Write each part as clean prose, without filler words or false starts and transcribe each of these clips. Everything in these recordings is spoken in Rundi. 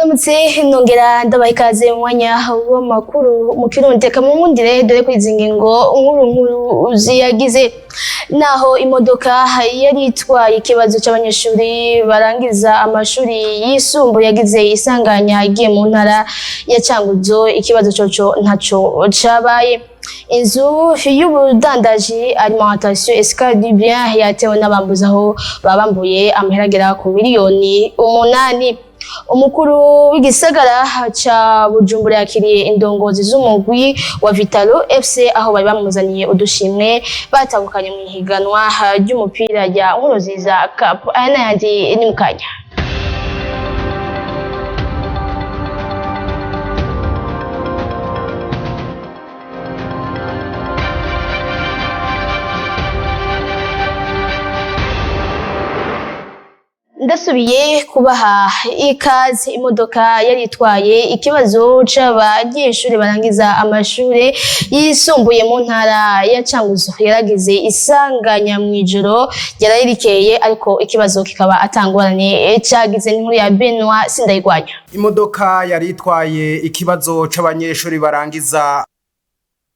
Ndabaramutse, nongera ndabaha ikaze mu mwanya w'amakuru mu Kirundi. Reka mumundire dore ko izi ngingo nkuru nkuru ziyagize. Naho imodoka yari itwaye ikibazo c'abanyeshuri barangiza amashuri yisumbuye yagize isanganya igiye mu ntara ya Cankuzo, ikibazo coco ntaco cabaye. Inzu y'ubudandaji alimentation Escale du Bien yatewe n'abambuzi, aho babambuye amahera agera ku miliyoni 8. Umukuru w'igisagara ca Bujumbura yakiriye indongozi z'umugwi wa Vital'O FC, aho bari bamuzaniye udushimwe batandukanye mu ihiganwa ry'umupira rya Nkurunziza Cup. Aya n'ayandi ni mukanya. Ndasubiye kubaha ikaze. Imodoka yari itwaye ikibazo c'abanyeshuri barangiza amashuri yisumbuye mu ntara ya Cankuzo yaragize isanganya mw'ijoro ryaraye rikeye, ariko ikibazo kikaba atangorane cagize. N'inkuru ya Benoit Sindayigwanya. Imodoka yari itwaye ikibazo c'abanyeshuri barangiza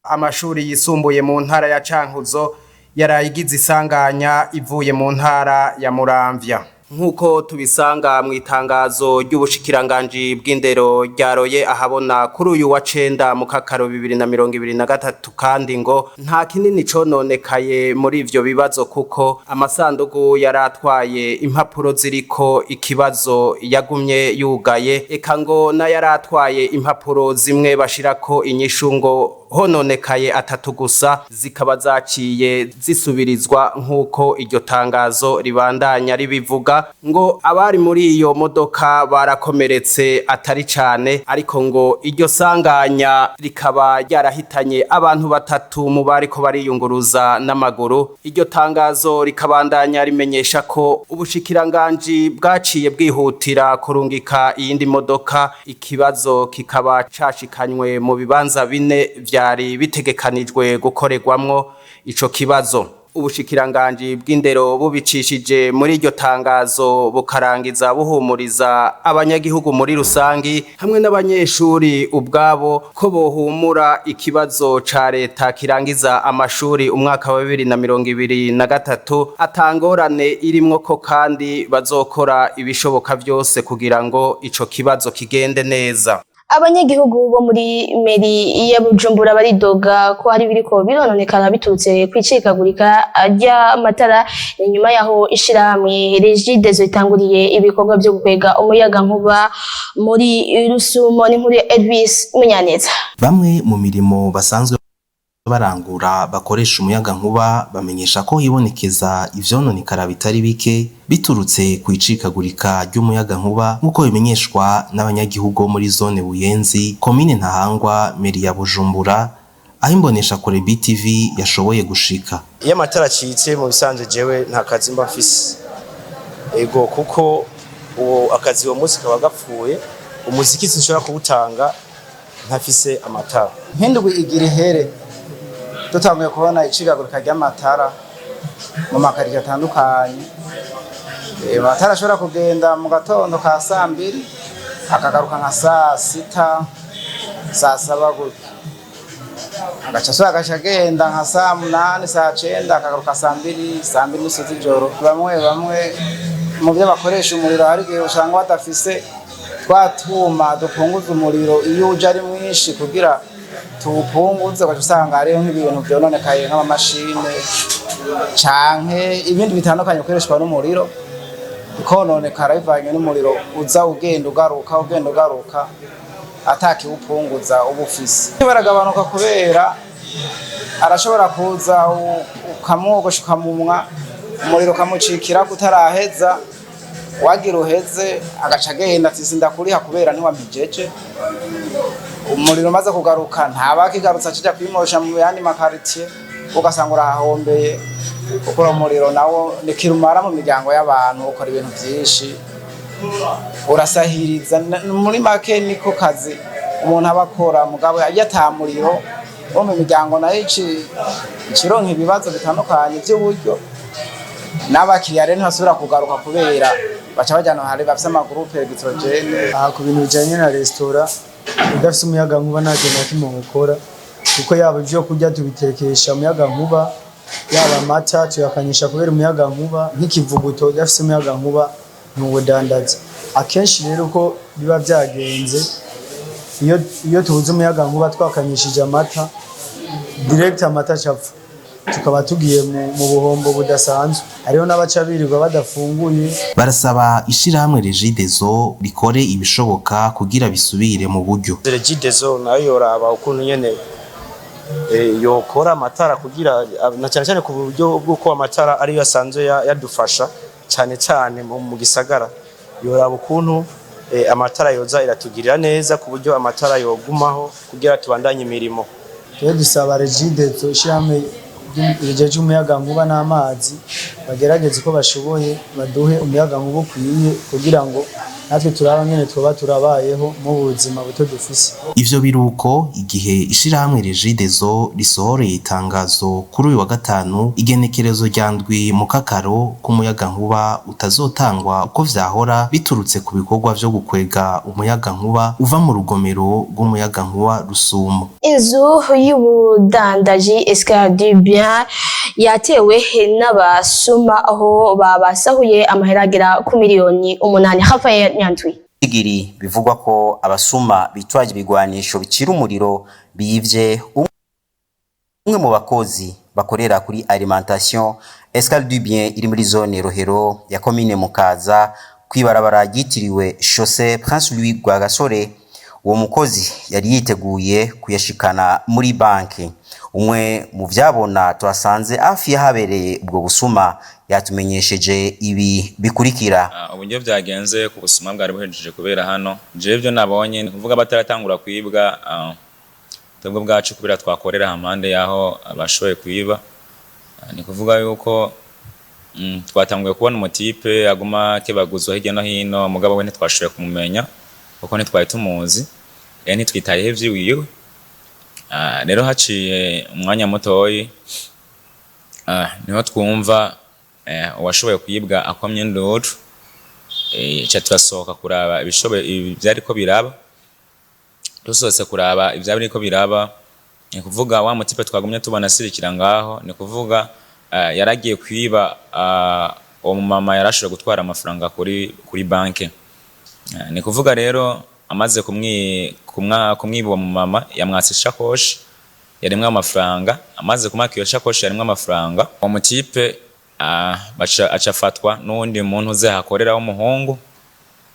amashuri yisumbuye mu ntara ya Cankuzo yaraye igize isanganya ivuye mu ntara ya Muramvya, nk'uko tubisanga mu itangazo ry'ubushikiranganji bw'indero ryaroye ahabona kuri uyu wa 9 mu kakaro 2023. Kandi ngo nta kinini cononekaye muri ivyo bibazo, kuko amasandugu yaratwaye impapuro ziriko ikibazo yagumye yugaye, eka ngo n'ayaratwaye impapuro zimwe bashirako inyishu ngo hononekaye atatu gusa, zikaba zaciye zisubirizwa, nk'uko iryo tangazo ribandanya ribivuga. Ngo abari muri iyo modoka barakomeretse atari cane, ariko ngo iryo sanganya rikaba ryarahitanye abantu batatu mu bariko bariyunguruza n'amaguru. Iryo tangazo rikabandanya rimenyesha ko ubushikiranganji bwaciye bwihutira kurungika iyindi modoka, ikibazo kikaba cashikanywe mu bibanza bine vyari bitegekanijwe gukorerwamwo ico kibazo. Ubushikiranganji bw'indero bubicishije muri iryo tangazo bukarangiza buhumuriza abanyagihugu muri rusangi hamwe n'abanyeshuri ubwabo ko bohumura, ikibazo ca leta kirangiza amashuri umwaka wa 2023 atangorane irimwo, ko kandi bazokora ibishoboka vyose kugira ngo ico kibazo kigende neza. Abanyagihugu bo muri mairie ya Bujumbura baridoga ko hari biriko birononekara biturutse kwicikagurika ry'amatara, inyuma yaho ishirahamwe Regideso itanguriye ibikorwa vyo gukwega umuyaga nkuba muri Rusumo. N'inkuru ya Elvis Munyaneza. Bamwe mu mirimo basanzwe barangura bakoresha umuyaga nkuba bamenyesha ko hibonekeza ivyononekara bitari bike biturutse ku icikagurika ry'umuyaga nkuba, nk'uko bimenyeshwa n'abanyagihugu bo muri zone Buyenzi, komine Ntahangwa, mairie ya Bujumbura, aho imbonesha kure BTV yashoboye gushika. Iyo amatara acitse, mu bisanzwe jewe nta kazi mba mfise, ego, kuko uwo akazi uwo munsi kaba gapfuye. Umuziki sinshobora kuwutanga ntafise amatara. Nk'indwi igira ihere dutanguye kubona icikagurika ry'amatara mu makarito atandukanye. Amatara ashobora kugenda mu gatondo ka saa 2, akagaruka nka saa 6, saa 7 gutyo, agaca asubira agaca agenda nka saa 8, saa 9, akagaruka saa 2, saa 2:30 z'ijoro. Bamwe bamwe mu byo bakoresha umuriro, hari igihe usanga badafise twa twuma dupunguza umuriro iyo uje ari mwinshi kugira tuwupunguze, ugaca usanga hariho nk'ibintu vyononekaye, nk'amamashine canke ibindi bitandukanye bikoreshwa n'umuriro, bikononekara bivanye n'umuriro uza ugenda ugaruka, ugenda ugaruka, atakiwupunguza uba ufise. Baragabanuka kubera arashobora kuza ukamwogosha, ukamumwa, umuriro ukamucikirako utaraheza, wagira uheze agaca agenda ati: "Sindakuriha kubera ntiwampijeje." Umuriro umaze kugaruka ntaba akigarutse, akija kwimosha mu yandi makaritiye, ugasanga urahahombeye, kuko uwo muriro nawo ni kirumara mu miryango y'abantu, ukora ibintu vyinshi, urasahiriza. Muri make niko kazi umuntu aba akora, mugabo iyo ata muriro wo mu miryango nayo icironka ibibazo bitandukanye vy'uburyo, n'abakiriya rero ntibasubira kugaruka kubera Baca bajyana hari bafise ama groupes électrogènes. Aha ku bintu bijyanye na resitora, udafite umuyaga nkuba nta kintu na kimwe ukora, kuko yaba ibyo kurya tubitekesha umuyaga nkuba, yaba amata tuyakanyisha kubera umuyaga nkuba. Nk'ikivuguto, udafite umuyaga nkuba ntuwudandaza. Akenshi rero uko biba byagenze, iyo tubuze umuyaga nkuba twakanyishije amata, direct amata acapfa, tukaba tugiye mu buhombo budasanzwe. Hariho n'abaca birirwa badafunguye. Barasaba ishirahamwe Regideso rikore ibishoboka kugira bisubire mu buryo. Regideso nayo yoraba ukuntu nyene yokora amatara, kugira na cyane cyane ku buryo bw'uko amatara ariyo asanzwe yadufasha cyane cyane mu gisagara. Yoraba ukuntu amatara yoza iratugirira neza, ku buryo amatara yogumaho kugira tubandanye imirimo. Rero dusaba Regideso, ishyirahamwe rijeje umuyaga nkuba n'amazi, bagerageze uko bashoboye baduhe umuyaga nkuba ukwiye, kugira ngo natwe turaba nyene twoba turabayeho mu buzima buto dufise. Ivyo biruko igihe ishirahamwe Regideso risohoreye itangazo kuri uyu wa gatanu, igenekerezo rya 7 Mukakaro, k'umuyaga nkuba utazotangwa uko vyahora, biturutse ku bikorwa vyo gukwega umuyaga nkuba uva mu rugomero rw'umuyaga nkuba Rusumo. Inzu y'ubudandaji Escale du Bien yatewe n'abasuma, aho babasahuye amahera agera ku miliyoni 8. Rafael Nyandwi. Igiri bivugwa ko abasuma bitwaje ibigwanisho bicira umuriro biyivye umwe mu bakozi bakorera kuri alimentation Escale du Bien iri muri zone Rohero ya commune Mukaza, kwibarabara ryitiriwe Chaussée Prince Louis Rwagasore. Uwo mukozi yari yiteguye kuyashikana muri banki. Umwe mu vyabona twasanze hafi yahabereye ubwo busuma yatumenyesheje ibi bikurikira. Uburyo byagenze ku busuma bwari buhejeje kubera hano, jewe ibyo nabonye ni kuvuga bataratangura kwibwa, twebwe bwacu kubera twakorera hampande y'aho abashoboye kwiba. Ni kuvuga yuko twatanguye kubona umu type aguma akebaguzwa hirya no hino, mugabo we ntitwashoboye kumumenya kuko ntitwari tumuzi, rero ntitwitayeho ivy'iwiwe. Rero haciye umwanya mutoyi, niho twumva uwashoboye kwibwa akomye induru, ca turasohoka kuraba ibishoboye ivyariko biraba. Dusohotse kuraba ivyariko biraba, ni kuvuga wa mu type twagumye tubona asirikira ngaho, ni kuvuga yaragiye kwiba uwo mumama yarashoboye gutwara amafaranga kuri banke. Ni kuvuga rero amaze kumwiba, uwo mumama yamwatse ishakoshi yarimwo amafaranga. Amaze kumwaka iyo shakoshi yarimwo amafaranga, uwo mu type baca aca afatwa n'uwundi muntu uze hakorera w'umuhungu.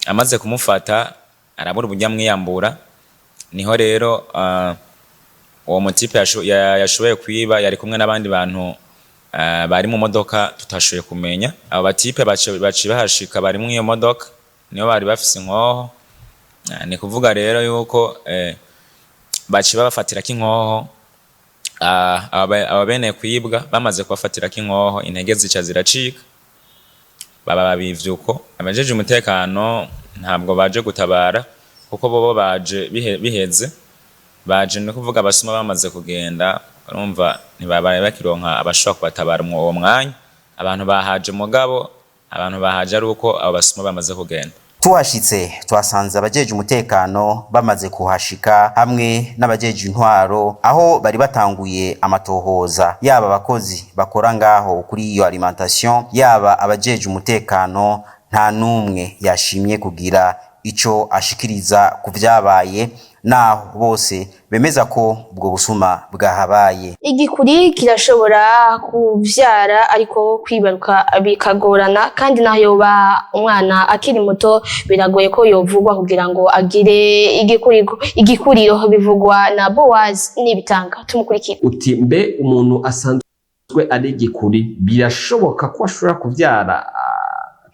Amaze kumufata arabura uburyo amwiyambura. Niho rero uwo mu type yashoboye kwiba yari kumwe n'abandi bantu bari mu modoka tutashoboye kumenya. Abo ba types baciye bahashika bari muri iyo modoka, nibo bari bafise inkoho. Ni kuvuga rero yuko baciye babafatirako inkoho. Aba bene kwibwa bamaze kubafatirako inkoho, intege zica ziracika, baba babivye uko. Abajeje umutekano ntabwo baje gutabara, kuko bobo baje biheze, baje ni kuvuga abasuma bamaze kugenda. Urumva ntibabaye bakironka abashobora kubatabara uwo mwanya. Abantu bahaje, mugabo abantu bahaje ari uko abo basuma bamaze kugenda. Tuhashitse twasanze abajeje umutekano bamaze kuhashika hamwe n'abajeje intwaro, aho bari batanguye amatohoza. Yaba abakozi bakora ngaho kuri iyo alimentation, yaba abajeje umutekano, nta n'umwe yashimye kugira ico ashikiriza ku vyabaye, naho bose bemeza ko ubwo busuma bwahabaye. Igikuri kirashobora kuvyara, ariko kwibaruka bikagorana, kandi naho yoba umwana akiri muto biragoye ko yovugwa kugira ngo agire igikuriro. Igikuriro bivugwa na Boaz Nibitanga, tumukurikire. Uti mbe umuntu asanzwe ari igikuri birashoboka ko ashobora kuvyara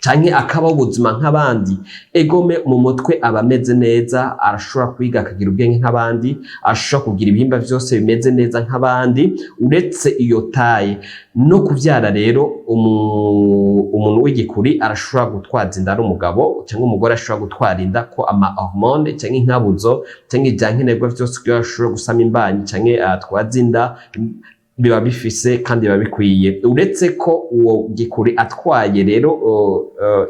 canke akabaho ubuzima nk'abandi? Egome, mu mutwe aba ameze neza, arashobora kwiga akagira ubwenge nk'abandi, ashobora kugira ibihimba vyose bimeze neza nk'abandi, uretse iyo taille. No kuvyara rero, umuntu w'igikuri arashobora gutwaza inda, ari umugabo cyangwa umugore ashobora gutwara inda, ko ama hormones canke inkabuzo canke ivyankenerwa vyose kugira ashobore gusama imbanyi canke atwaze inda. Biba bifise kandi biba bikwiye. Uretse ko uwo gikuri atwaye rero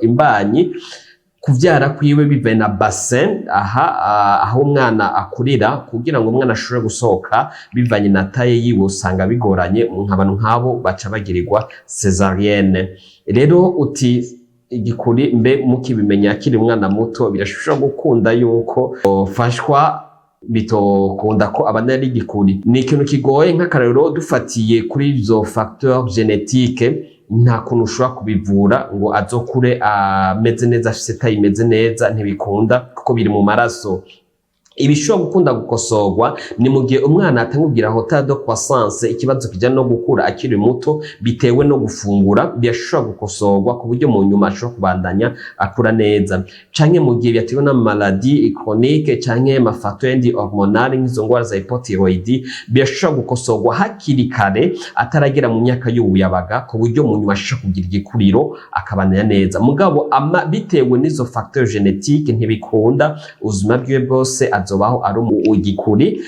imbanyi, kuvyara kwiwe bive na bassin aha aho umwana akurira, kugira ngo umwana ashobore gusohoka bivanye na taille yiwe, usanga bigoranye. Nk'abantu nk'abo baca bagirirwa césarienne. Rero uti igikuri mbe mukibimenya akiri umwana muto, birashobora gukunda yuko ofashwa? Bitokunda ko abana ari igikuri, ni ikintu kigoye. Nk'akarorero, dufatiye kuri izo facteur génétique, nta kuntu ushobora kubivura ngo azokure ameze neza, afise taille imeze neza, ntibikunda kuko biri mu maraso. Ibishobora gukunda gukosorwa ni mu gihe umwana atangugira retard de croissance, ikibazo kijyana no gukura akiri muto bitewe no gufungura, birashobora gukosorwa ku buryo mu nyuma ashobora kubandanya akura neza, canke mu gihe byatewe na maladie chronique canke ama facteur yandi hormonal, nk'izo ngwara za hypothyroïdie, birashobora gukosorwa hakiri kare ataragera mu myaka y'ubuyabaga, ku buryo mu nyuma ashobora kugira igikuriro akabandanya neza. Mugabo ama bitewe n'izo facteur génétique ntibikunda, ubuzima bwiwe bwose azobaho ari igikuri,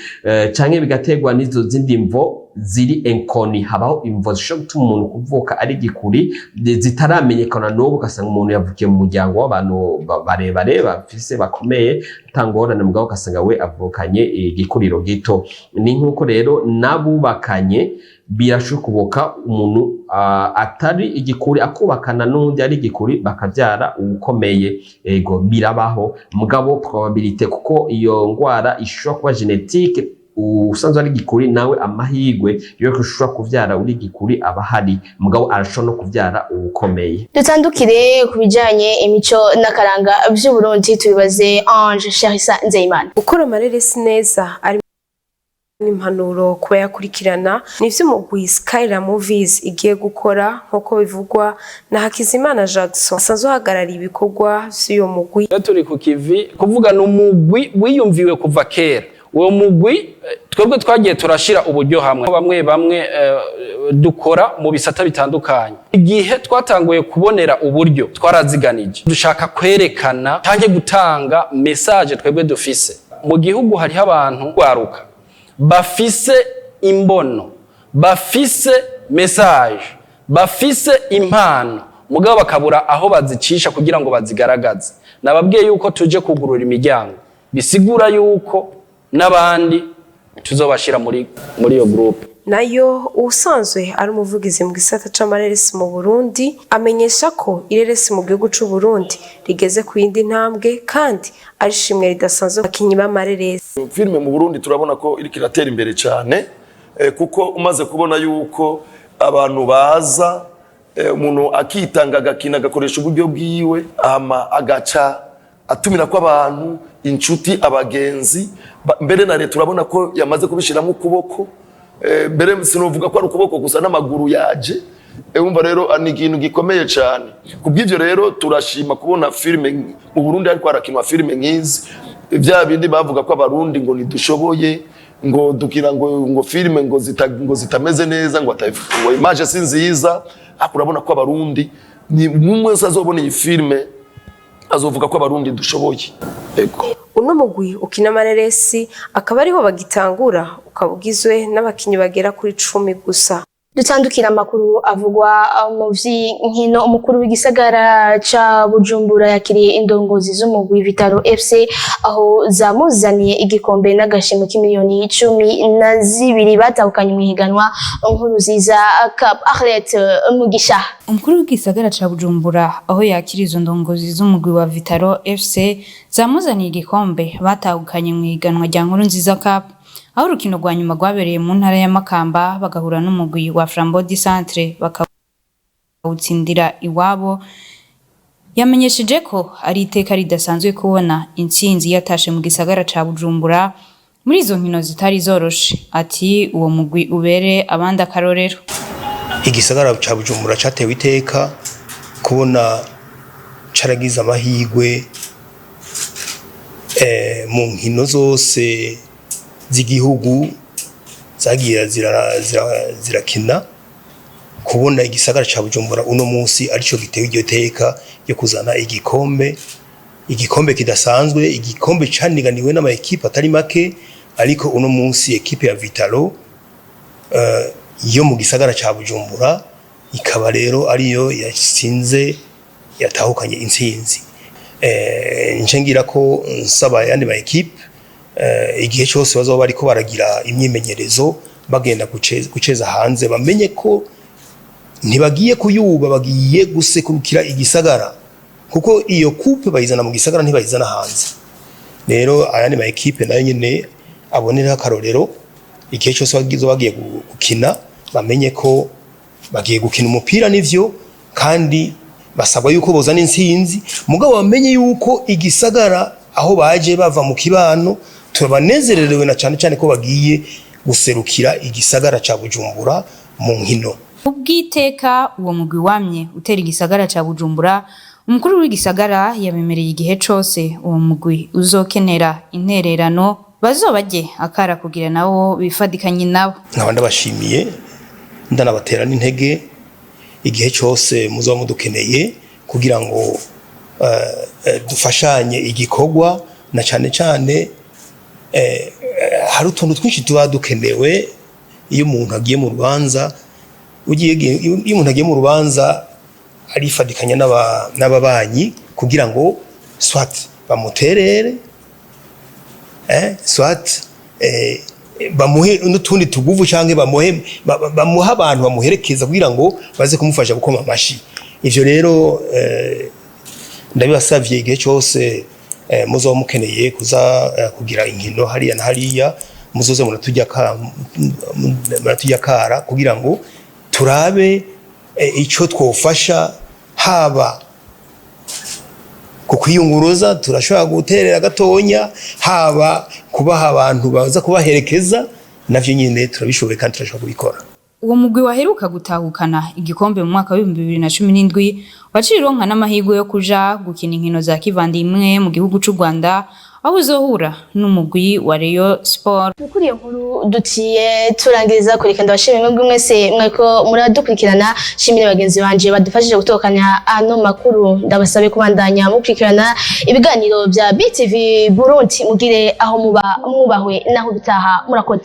canke bigaterwa n'izo zindi mvo ziri inconnues. Habaho imvo zishobora gutuma umuntu kuvuka ari igikuri zitaramenyekana n'ubu, ugasanga umuntu yavukiye mu muryango w'abantu barebare, bafise, bakomeye, atangorane, mugabo ugasanga we avukanye igikuriro gito. Ni nk'uko rero n'abubakanye birashoboka, umuntu atari igikuri akubakana n'undi ari igikuri, bakabyara uwukomeye. Ego, birabaho, mugabo probabilité, kuko iyo ngwara ishobora kuba génétique, usanzwe ari igikuri nawe amahirwe yo ushobora kuvyara uri igikuri aba ahari, mugabo arashobora no kuvyara uwukomeye. Dutandukire ku bijanye imico n'akaranga vy'Uburundi, tubibaze Ange Charissa Nzeyimana. Gukora amareresi neza ari impanuro ku bayakurikirana nivyo umugwi Skyla Movies igiye gukora, nk'uko bivugwa na Hakizimana Jackson asanzwe ahagarariye ibikorwa vy'uyo mugwi. Iyo turi ku kivi kuvuga, ni umugwi wiyumviwe kuva kera. Uwo mugwi, twebwe twagiye turashira uburyo hamwe, bamwe bamwe dukora mu bisata bitandukanye. Igihe twatanguye kubonera uburyo, twaraziganije, dushaka kwerekana canke gutanga message twebwe dufise mu gihugu. Hariho abantu gwaruka bafise imbono, bafise message, bafise impano, mugabo bakabura aho bazicisha kugira ngo bazigaragaze. Nababwiye yuko tuje kugurura imiryango, bisigura yuko n'abandi tuzobashira muri iyo groupe. Nayo ubusanzwe ari umuvugizi mu gisata c'amareresi mu Burundi amenyesha ko ireresi mu gihugu c'u Burundi rigeze ku yindi ntambwe, kandi ari ishimwe ridasanzwe abakinyi b'amareresi. Filime mu Burundi turabona ko iriko iratera imbere cyane, kuko umaze kubona yuko abantu baza, umuntu akitanga, agakina, agakoresha uburyo bwiwe, ama agaca atumira ko abantu, inshuti, abagenzi, mbere na leta urabona ko yamaze kubishyiramo ukuboko. Mbere sinovuga ko ari ukuboko gusa, n'amaguru yaje. Wumva rero ni ikintu gikomeye cyane. Kubw'ivyo rero turashima kubona filime mu Burundi ariko harakinwa filime nk'izi. Bya bindi bavuga ko abarundi ngo ntidushoboye, ngo dukira ngo filime ngo zitameze neza, ngo image si nziza, ariko urabona ko abarundi ni umwe wese azobona iyi filime azovuga ko abarundi dushoboye. Ego. Uno mugwi ukina amareresi akaba ariho bagitangura, ukaba ugizwe n'abakinyi bagera kuri 10 gusa. Dutandukira amakuru avugwa mu vy'inkino. Umukuru w'igisagara ca Bujumbura yakiriye indongozi z'umugwi Vitaro FC, aho zamuzaniye igikombe n'agashimwe k'imiliyoni 12 batahukanye mu ihiganwa Nkurunziza Cup. Arlette Mugisha. Umukuru w'igisagara ca Bujumbura, aho yakira izo ndongozi z'umugwi wa Vitaro FC zamuzaniye igikombe batahukanye mu ihiganwa rya Nkurunziza Cup, aho urukino rwa nyuma rwabereye mu ntara ya Makamba, bagahura n'umugwi wa Flambeau du Centre bakawutsindira iwabo, yamenyesheje ko ari iteka ridasanzwe kubona intsinzi yatashe mu gisagara ca Bujumbura muri izo nkino zitari zoroshe. Ati uwo mugwi ubere abandi akarorero. Igisagara ca Bujumbura catewe iteka kubona caragize amahirwe mu nkino zose z'igihugu zagiye zirakina, kubona igisagara ca Bujumbura uno munsi arico gitewe iryo teka ryo kuzana igikombe, igikombe kidasanzwe, igikombe caniganiwe n'ama ekipe atari make, ariko uno munsi ekipe ya Vitalo yo mu gisagara ca Bujumbura ikaba rero ariyo yatsinze, yatahukanye intsinzi. Nce ngira ko nsaba ayandi ma équipe, igihe cyose bazoba bariko baragira imyimenyerezo, bagenda guceza hanze, bamenye ko ntibagiye kuyuba, bagiye gusekurukira igisagara, kuko iyo coupe bayizana mu gisagara, ntibayizana hanze. Rero ayandi ma équipe nayo nyene aboneraho akarorero, igihe cyose bagiye gukina, bamenye ko bagiye gukina umupira nivyo, kandi basabwa yuko bozana intsinzi, mugabo bamenye yuko igisagara aho baje bava mu kibano turabanezererewe, na cyane cyane ko bagiye guserukira igisagara ca Bujumbura mu nkino. Ubwiteka uwo mugwi wamye utera igisagara ca Bujumbura, umukuru w'igisagara yabemereye igihe cose uwo mugwi uzokenera intererano bazobaje akara kugira nabo bifadikanye nabo. Nkaba ndabashimiye, ndanabatera n'intege, igihe cyose muzoba mudukeneye kugira ngo dufashanye igikorwa, na cyane cyane hari utuntu twinshi tuba dukenewe iyo umuntu agiye mu rubanza. Iyo umuntu agiye mu rubanza arifadikanya n'ababanyi kugira ngo soit bamuterere, soit bamuhe n'utundi tuguvu, canke bamuhe abantu bamuherekeza kugira ngo baze kumufasha gukoma amashi. Ivyo rero ndabibasavye, igihe cyose muzoba mukeneye kuza kugira inkino hariya na hariya, muzoze muratujya kara kugira ngo turabe ico twofasha, haba ku kwiyunguruza turashobora guterera gatonya, haba kubaha abantu baza kubaherekeza, navyo nyine turabishoboye kandi turashobora kubikora. Uwo mugwi waheruka gutahukana igikombe mu mwaka w'2017 waciye uronka n'amahirwe yo kuja gukina inkino za kivandimwe mu gihugu c'u Rwanda, aho uzohura n'umugwi wa Rayon Sport. Kuri iyo nkuru dutiye turangiriza kureka. Ndabashimiye mwebwe mwese mwariko muradukurikirana, shimire bagenzi banje badufashije gutokanya ano makuru. Ndabasabe kubandanya mukurikirana ibiganiro bya BTV Burundi. Mugire aho muba mwubahwe, naho bitaha. Murakoze.